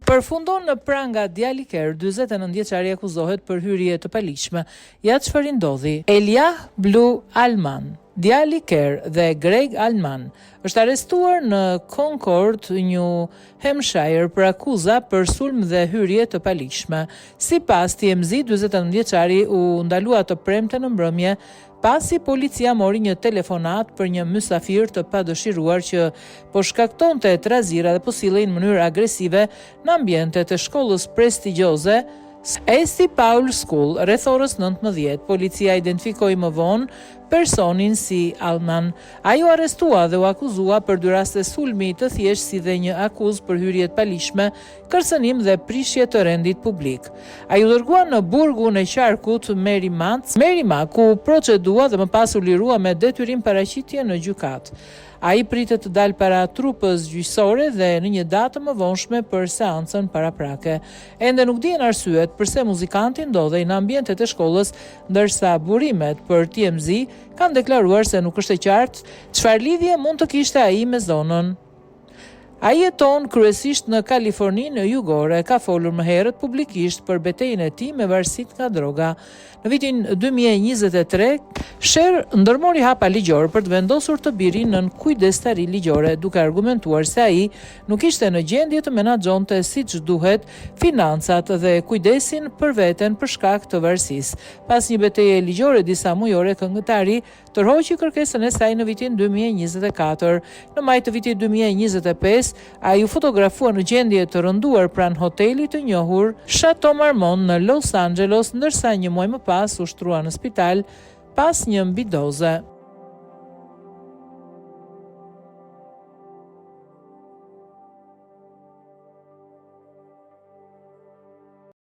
Përfundon në pranga djali Kerr, 49 vjeçari akuzohet për hyrje të paligjshme. Ja çfarë i ndodhi. Elijah Blue Allman, djali Kerr dhe Gregg Allman, është arrestuar në Concord, New Hampshire për akuza për sulm dhe hyrje të paligjshme. Sipas TMZ, 49 vjeçari u ndalua të premten në mbrëmje pasi policia mori një telefonatë për një mysafir të padëshiruar që po shkaktonte trazira dhe po sillej në mënyrë agresive në ambientet e shkollës prestigjioze St. Paul School, rreth orës 19. Policia identifikoi më vonë personin si Allman. Ai u arrestua dhe u akuzua për dy raste sulmi të thjeshtë si dhe një akuzë për hyrje të paligjshme kërcënim dhe prishje të rendit publik. Ai u dërgua në burgun e qarkut Merrimack, Merrimack, ku u procedua dhe më pas u lirua me detyrim paraqitje në gjykatë. Ai pritet të dalë para trupës gjyqësore dhe në një datë të mëvonshme për seancën paraprake. Ende nuk dihen arsyet përse muzikanti ndodhej në ambientet e shkollës, ndërsa burimet për TMZ kanë deklaruar se nuk është e qartë çfarë lidhje mund të kishte ai me zonën. Ai jeton kryesisht në Kaliforninë Jugore, ka folur më herët publikisht për betejën e tij me varësitë nga droga. Në vitin 2023, Cher ndërmori hapa ligjor për të vendosur të birin nën kujdestari ligjore, duke argumentuar se ai nuk ishte në gjendje të menaxhonte siç duhet financat dhe kujdesin për veten për shkak të varësisë. Pas një beteje ligjore disa mujore, këngëtari tërhoqi kërkesën e saj në vitin 2024. Në maj të vitit 2025, ai u fotografua në gjendje të rënduar pranë hotelit të njohur Chateau Marmont në Los Angeles, ndërsa një muaj më pas u shtrua në spital pas një mbidoze.